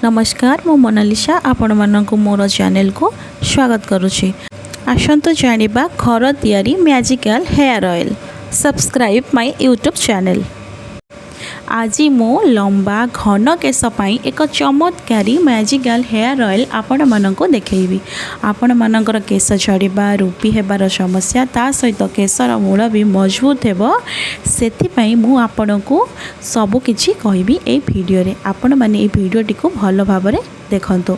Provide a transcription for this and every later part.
ନମସ୍କାର, ମୁଁ ମୋନାଲିସା ଆପଣମାନଙ୍କୁ ମୋର ଚ୍ୟାନେଲକୁ ସ୍ୱାଗତ କରୁଛି। ଆସନ୍ତୁ ଜାଣିବା ଘର ତିଆରି magical hair oil. Subscribe my YouTube channel. ଆଜି ମୁଁ ଲମ୍ବା ଘନ କେଶ ପାଇଁ ଏକ ଚମତ୍କାରୀ ମ୍ୟାଜିକାଲ ହେୟାର ଅଏଲ୍ ଆପଣମାନଙ୍କୁ ଦେଖେଇବି। ଆପଣମାନଙ୍କର କେଶ ଝଡ଼ିବା, ରୁପି ହେବାର ସମସ୍ୟା, ତା ସହିତ କେଶର ମୂଳ ବି ମଜବୁତ ହେବ। ସେଥିପାଇଁ ମୁଁ ଆପଣଙ୍କୁ ସବୁକିଛି କହିବି ଏଇ ଭିଡ଼ିଓରେ। ଆପଣମାନେ ଏଇ ଭିଡ଼ିଓଟିକୁ ଭଲ ଭାବରେ ଦେଖନ୍ତୁ।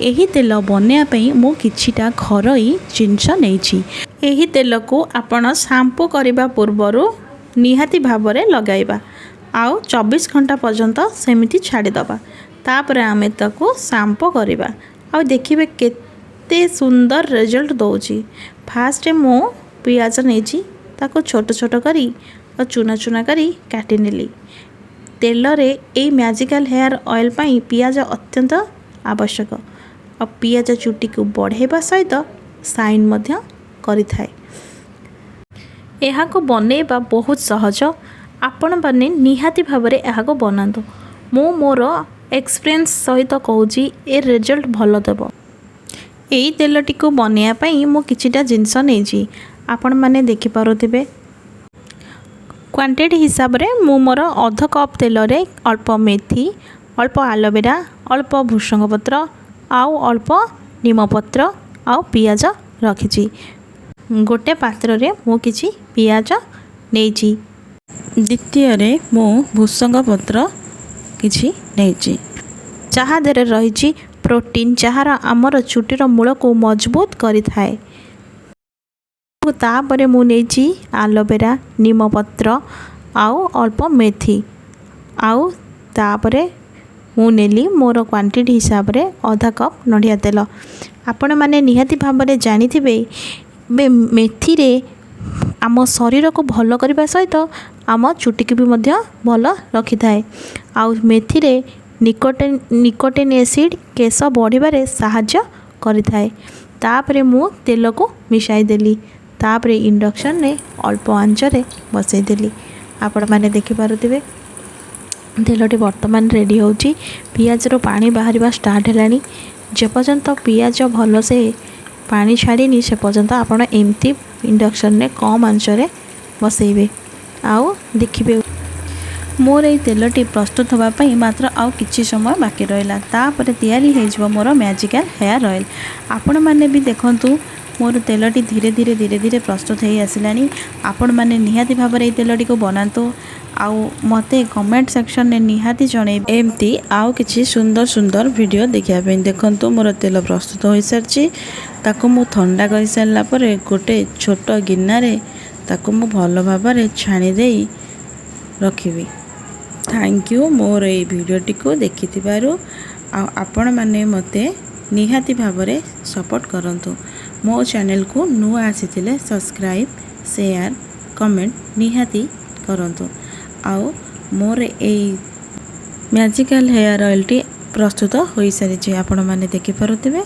ଏହି ତେଲ ବନେଇବା ପାଇଁ ମୁଁ କିଛିଟା ଘରୋଇ ଜିନିଷ ନେଇଛି। ଏହି ତେଲକୁ ଆପଣ ସାମ୍ପୁ କରିବା ପୂର୍ବରୁ ନିହାତି ଭାବରେ ଲଗାଇବା ଆଉ 24 ଘଣ୍ଟା ପର୍ଯ୍ୟନ୍ତ ସେମିତି ଛାଡ଼ିଦେବା। ତାପରେ ଆମେ ତାକୁ ସାମ୍ପୁ କରିବା ଆଉ ଦେଖିବେ କେତେ ସୁନ୍ଦର ରେଜଲ୍ଟ ଦେଉଛି। ଫାଷ୍ଟ ମୁଁ ପିଆଜ ନେଇଛି, ତାକୁ ଛୋଟ ଛୋଟ କରି ଆଉ ଚୁନା ଚୁନା କରି କାଟିନେଲି। ତେଲରେ ଏଇ ମ୍ୟାଜିକାଲ ହେୟାର ଅଏଲ୍ ପାଇଁ ପିଆଜ ଅତ୍ୟନ୍ତ ଆବଶ୍ୟକ। ଆଉ ପିଆଜ ଚୁଟିକୁ ବଢ଼ାଇବା ସହିତ ସାଇନ୍ ମଧ୍ୟ କରିଥାଏ। ଏହାକୁ ବନେଇବା ବହୁତ ସହଜ। ଆପଣମାନେ ନିହାତି ଭାବରେ ଏହାକୁ ବନାନ୍ତୁ। ମୁଁ ମୋର ଏକ୍ସପିରିଏନ୍ସ ସହିତ କହୁଛି, ଏ ରେଜଲ୍ଟ ଭଲ ଦେବ। ଏଇ ତେଲଟିକୁ ବନେଇବା ପାଇଁ ମୁଁ କିଛିଟା ଜିନିଷ ନେଇଛି, ଆପଣମାନେ ଦେଖିପାରୁଥିବେ। କ୍ୱାଣ୍ଟିଟି ହିସାବରେ ମୁଁ ମୋର ଅଧ କପ୍ ତେଲରେ ଅଳ୍ପ ମେଥି, ଅଳ୍ପ ଆଲୋଭେରା, ଅଳ୍ପ ଭୃଷଙ୍ଗ ପତ୍ର ଆଉ ଅଳ୍ପ ନିମପତ୍ର ଆଉ ପିଆଜ ରଖିଛି। ଗୋଟେ ପାତ୍ରରେ ମୁଁ କିଛି ପିଆଜ ନେଇଛି। ଦ୍ୱିତୀୟରେ ମୁଁ ଭୃଷଙ୍ଗ ପତ୍ର କିଛି ନେଇଛି। ଯାହା ଦେହରେ ରହିଛି ପ୍ରୋଟିନ୍, ଯାହାର ଆମର ଚୁଟିର ମୂଳକୁ ମଜବୁତ କରିଥାଏ। ତାପରେ ମୁଁ ନେଇଛି ଆଲୋଭେରା, ନିମପତ୍ର ଆଉ ଅଳ୍ପ ମେଥି। ଆଉ ତାପରେ ମୁଁ ନେଲି ମୋର କ୍ୱାଣ୍ଟିଟି ହିସାବରେ ଅଧା କପ୍ ନଡ଼ିଆ ତେଲ। ଆପଣମାନେ ନିହାତି ଭାବରେ ଜାଣିଥିବେ, ଏବେ ମେଥିରେ ଆମ ଶରୀରକୁ ଭଲ କରିବା ସହିତ ଆମ ଚୁଟିକୁ ବି ମଧ୍ୟ ଭଲ ରଖିଥାଏ। ଆଉ ମେଥିରେ ନିକୋଟିନ୍ ଏସିଡ଼୍ କେଶ ବଢ଼ିବାରେ ସାହାଯ୍ୟ କରିଥାଏ। ତାପରେ ମୁଁ ତେଲକୁ ମିଶାଇ ଦେଲି। ତାପରେ ଇଣ୍ଡକ୍ସନରେ ଅଳ୍ପ ଆଞ୍ଚରେ ବସାଇଦେଲି। ଆପଣମାନେ ଦେଖିପାରୁଥିବେ, ତେଲଟି ବର୍ତ୍ତମାନ ରେଡ଼ି ହେଉଛି। ପିଆଜରୁ ପାଣି ବାହାରିବା ଷ୍ଟାର୍ଟ ହେଲାଣି। ଯେପର୍ଯ୍ୟନ୍ତ ପିଆଜ ଭଲସେ ପାଣି ଛାଡ଼ିନି, ସେ ପର୍ଯ୍ୟନ୍ତ ଆପଣ ଏମିତି ଇଣ୍ଡକ୍ସନରେ କମ୍ ଆଞ୍ଚରେ ବସାଇବେ ଆଉ ଦେଖିବେ। ମୋର ଏଇ ତେଲଟି ପ୍ରସ୍ତୁତ ହେବା ପାଇଁ ମାତ୍ର ଆଉ କିଛି ସମୟ ବାକି ରହିଲା। ତାପରେ ତିଆରି ହେଇଯିବ ମୋର ମ୍ୟାଜିକାଲ ହେୟାର ଅଏଲ୍। ଆପଣମାନେ ବି ଦେଖନ୍ତୁ, ମୋର ତେଲଟି ଧୀରେ ଧୀରେ ଧୀରେ ଧୀରେ ପ୍ରସ୍ତୁତ ହେଇ ଆସିଲାଣି। ଆପଣମାନେ ନିହାତି ଭାବରେ ଏଇ ତେଲଟିକୁ ବନାନ୍ତୁ ଆଉ ମୋତେ କମେଣ୍ଟ ସେକ୍ସନରେ ନିହାତି ଜଣେଇବେ। ଏମିତି ଆଉ କିଛି ସୁନ୍ଦର ସୁନ୍ଦର ଭିଡ଼ିଓ ଦେଖିବା ପାଇଁ ଦେଖନ୍ତୁ। ମୋର ତେଲ ପ୍ରସ୍ତୁତ ହୋଇସାରିଛି। ତାକୁ ମୁଁ ଥଣ୍ଡା କରିସାରିଲା ପରେ ଗୋଟେ ଛୋଟ ଗିନାରେ ତାକୁ ମୁଁ ଭଲ ଭାବରେ ଛାଣି ଦେଇ ରଖିବି। Thank you ମୋର ଏଇ ଭିଡ଼ିଓଟିକୁ ଦେଖିଥିବାରୁ। ଆଉ ଆପଣମାନେ ମୋତେ ନିହାତି ଭାବରେ ସପୋର୍ଟ କରନ୍ତୁ। ମୋ ଚ୍ୟାନେଲକୁ ନୂଆ ଆସିଥିଲେ ସବସ୍କ୍ରାଇବ୍, ସେୟାର, କମେଣ୍ଟ ନିହାତି କରନ୍ତୁ। ଆଉ ମୋର ଏଇ ମ୍ୟାଜିକାଲ ହେୟାର ଅଏଲ୍ଟି ପ୍ରସ୍ତୁତ ହୋଇସାରିଛି, ଆପଣମାନେ ଦେଖିପାରୁଥିବେ।